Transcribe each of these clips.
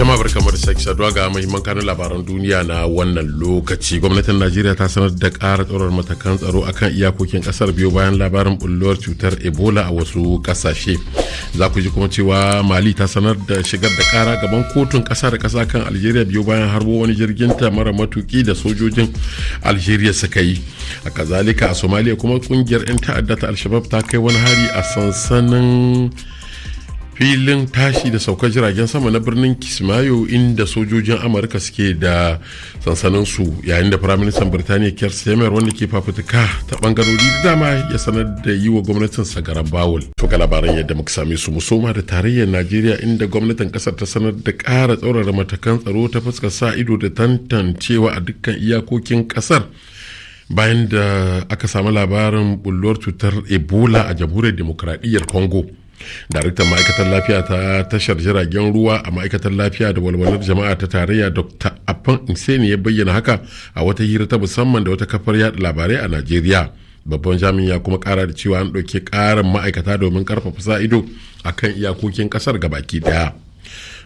Jama'a, barkamu da sake saduwa. Ga muhimman kanun labaran duniya na wannan lokaci. Gwamnatin Najeriya ta sanar da ƙara tsaron matakan tsaro akan iyakokin kasar biyu bayan labarin bulluwar cutar Ebola a wasu kasashe. Za ku ji kuma cewa Mali ta sanar da shigar da kara gaban kotun kasa da kasa kan Algeria biyu bayan harbo wani jirgin ta mara matuki da sojojin Algeria suka yi. A kazalika, a Somalia kuma, kungiyar 'yan ta'adda ta Alshabab ta kai wani hari a sansanin filin tashi da saukar jiragen sama na birnin Kismayo, inda sojojin Amurka suke da sansanin su, yayin da Firaministan Birtaniya Keir Starmer, wanda ke fafutuka ta bangarori da dama, ya sanar da yi wa gwamnatin garan bawul. To, ga labaran yadda muka same su. Musoma da tarayyar Najeriya, inda gwamnatin kasar ta sanar da ƙara tsaurara matakan tsaro ta fuskar sa ido da tantancewa a dukkan iyakokin kasar bayan da aka samu labarin bulluwar cutar Ebola a Jamhuriyar Demokradiyyar Congo. Daraktan ma'aikatar lafiya ta tashar jiragen ruwa a Ma'aikatar Lafiya da Walwalar Jama'a ta Tarayya, Dr Afan Inseni, ya bayyana haka a wata hira ta musamman da wata kafar yada labarai a Najeriya. Babban jami'in ya kuma kara da cewa an ɗauki ƙarin ma'aikata domin karfafa sa ido akan iyakokin ƙasar gabaki daya.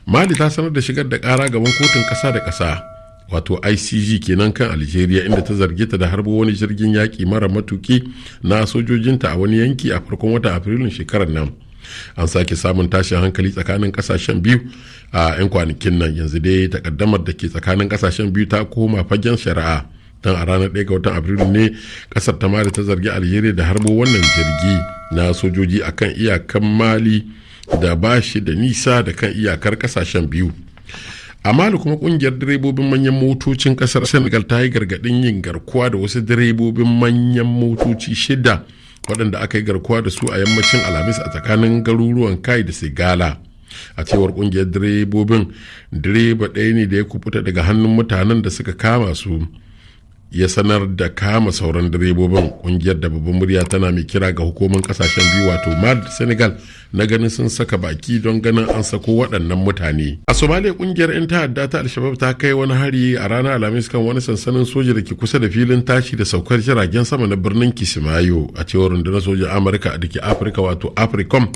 Mali ta sanar da shigar da ƙara gaban kotun ƙasa da ƙasa, wato ICG kenan, kan Algeria, inda ta zarge ta da harbo wani jirgin yaƙi mara matuki na sojojinta a wani yanki a farkon watan Afrilun shekarar nan. An sake samun tashin hankali tsakanin kasashen biyu a 'yan kwanakin nan. Yanzu dai takaddamar da ke tsakanin kasashen biyu ta koma fagen shari'a, don a ranar 1 ga watan Afrilu ne kasar ta Mali ta zargi Algeria da harbo wannan jirgi na sojoji akan iyakan Mali da ba shi da nisa da kan iyakar kasashen biyu. A Mali kuma, kungiyar direbobin manyan motocin kasar Senegal ta yi gargadin yin garkuwa da wasu direbobin manyan motoci shida waɗanda aka yi garkuwa da su a yammacin Alhamis a tsakanin garuruwan Kai da Sigala. A cewar kungiyar direbobin, direba ɗaya ne da ya kubuta daga hannun mutanen da suka kama su ya sanar da kama sauran direbobin. Kungiyar da babban murya tana mai kira ga hukumar kasashen biyu, wato Mali da Senegal, na ganin sun saka baki don ganin an sako waɗannan mutane. A Somalia, kungiyar 'yan ta'adda ta Alshabab ta kai wani hari a ranar Alhamis kan wani sansanin soja da ke kusa da filin tashi da saukar jiragen sama na birnin Kismayo. A cewar rundunar sojan Amurka da ke Afirka, wato AFRICOM,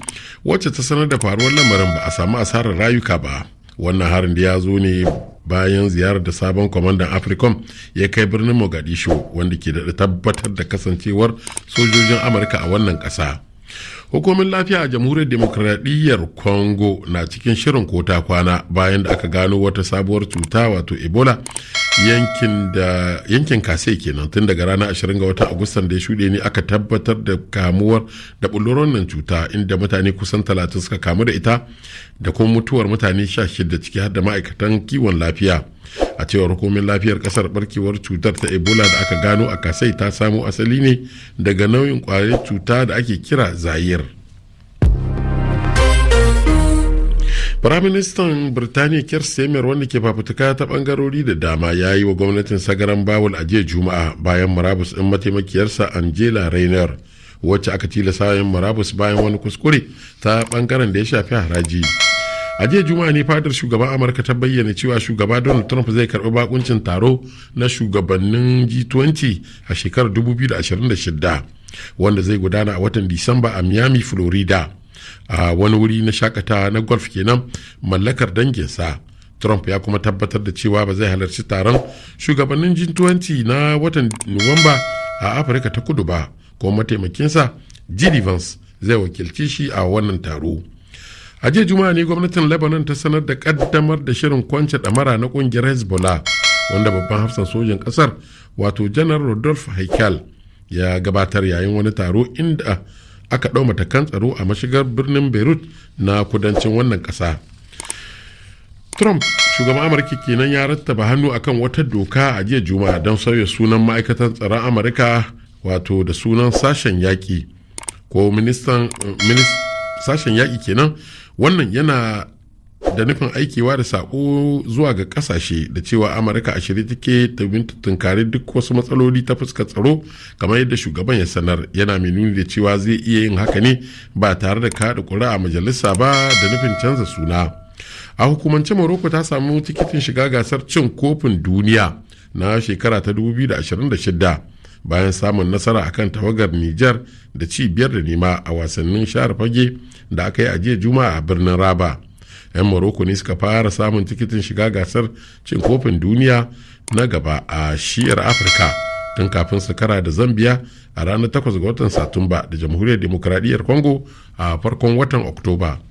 wacce ta sanar da faruwar lamarin, ba a samu asarar rayuka ba. Wannan harin da ya zo ne bayan ziyarar da sabon kwamandan AFRICOM ya kai birnin Mogadishu, wanda ke da tabbatar da kasancewar sojojin Amurka a wannan ƙasa. Hukumin lafiya a Jamhuriyar Demokradiyyar Congo na cikin shirin kota kwana bayan da aka gano wata sabuwar cuta, wato Ebola, yankin da yankin Kasai kenan. Tun daga ranar 20 ga watan Agustan da ya shuɗe ne aka tabbatar da kamuwar da bulluwar wannan cuta, inda mutane kusan 30 suka kamu da ita da kuma mutuwar mutane 16, ciki har da ma'aikatan kiwon lafiya. A cewar hukumin lafiyar kasar, barkewar cutar ta Ebola da aka gano a Kasai ta samo asali ne daga nau'in kwayar cuta da ake kira Zayir. Firaministan Birtaniya Keir Starmer, wanda ke fafutuka ta bangarori da dama, ya yi wa gwamnatin garan bawul a jiya Juma'a bayan murabus ɗin mataimakiyarsa Angela Rayner, wacce aka tilasta yin murabus bayan wani kuskure ta bangaren da ya shafi haraji. A jiya Juma'a ne fadar shugaban Amurka ta bayyana cewa Shugaba Donald Trump zai karbi bakuncin taro na shugabannin G20 a shekarar 2026, wanda zai gudana a watan Disamba a Miami, Florida, a wani wuri na shakatawa na golf kenan mallakar danginsa. Trump ya kuma tabbatar da cewa ba zai halarci taron shugabannin G20 na watan Nuwamba a Afirka ta Kudu ba, kuma mataimakinsa J.D. Vance zai wakilci shi a wannan taro. A jiya Juma'a ne gwamnatin Lebanon ta sanar da kaddamar da shirin kwance damara na kungiyar Hezbollah, wanda babban hafsan sojan kasar, wato Janar Rodolphe Haikal, ya gabatar yayin wani taro inda aka ɗau matakan tsaro a mashigar birnin Beirut na kudancin wannan ƙasa. Trump, shugaban Amurka kenan, ya rattaba hannu akan wata doka a jiya Juma'a don sauya sunan Ma'aikatan Tsaron Amurka, wato da sunan Sashen Yaƙi ko Ministan Sashen Yaƙi kenan. Wannan yana da nufin aikewa da sako zuwa ga kasashe da cewa Amurka a shirye take domin tunkari duk wasu matsaloli ta fuskar tsaro, kamar yadda shugaban ya sanar, yana mai nuni da cewa zai iya yin haka ne ba tare da kada ƙuri'a majalisa ba da nufin canza suna. A hukumance, Morocco ta samu tikitin shiga gasar cin kofin duniya na shekara ta 2026 bayan samun nasara akan tawagar Niger da ci 5-0 a wasannin share fage da aka yi a jiya Juma'a a birnin Rabat. 'Yan Morocco ne suka fara samun tikitin shiga gasar cin kofin duniya na gaba a shiyar Afirka tun kafin su kara da Zambia a ranar 8 ga watan Satumba da Jamhuriyar Demokradiyyar Congo a farkon watan Oktoba.